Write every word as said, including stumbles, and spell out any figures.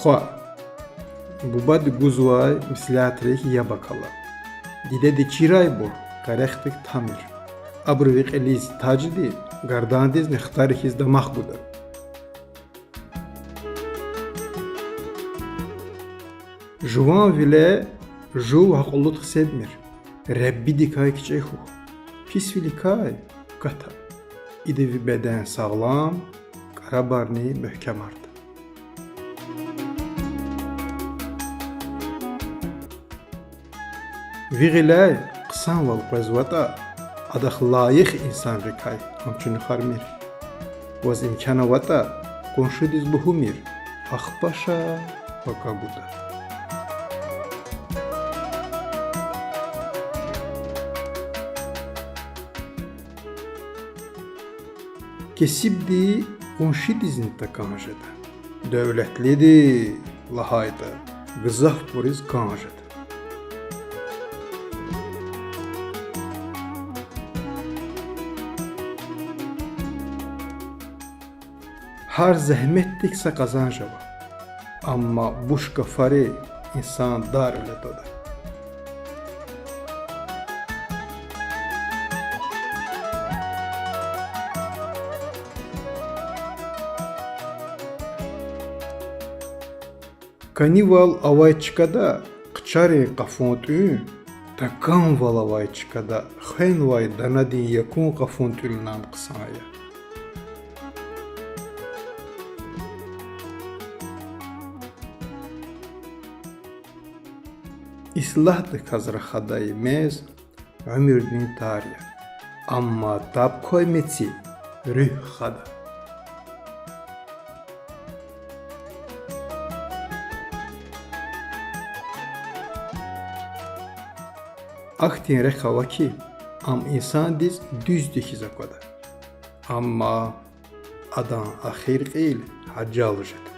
Хва. Бубади гузвай меслятрихъ яб акала. Дидеди чирайбур къерехдик тамир. Абуру ви кьилиз тажди, гардандизни хтари хьиз дамах гуда. Жуван виле жув акьуллуд хседмир. Реббидикай кичӀе хьухь. Писвиликай ката. Ида ви беден сагълам, кӀарабарни мягькемарда. Ви гъиляй хъсанвал къвезватӀа, адахъ лайих инсанрикай ам чуьнуьхармир. Ваз имкан аватӀа, къуншидиз лугьумир, ахпа ша, пака гуда. Кесибди къуншидизни такӀан жеда. Девлетлиди лагьайтӀа, гзафбуриз кӀан жеда. Гьар зегьметдик са къазанж ава, амма буш гафари инсан дар виле твада. КӀанивал авай чкада хъчарин къафун тӀуьн, такӀанвал авай чкада хвенвай данадин якӀун къафун тӀуьнилай хъсан я. Ислагьдаказ рахадай мез уьмуьрдин тар я, амма таб квай меци руьгь хада. Ахьтин рехъ ава хьи, ам инсандиз дуьзди хьиз аквада, амма адан эхир кьил гьажал жеда.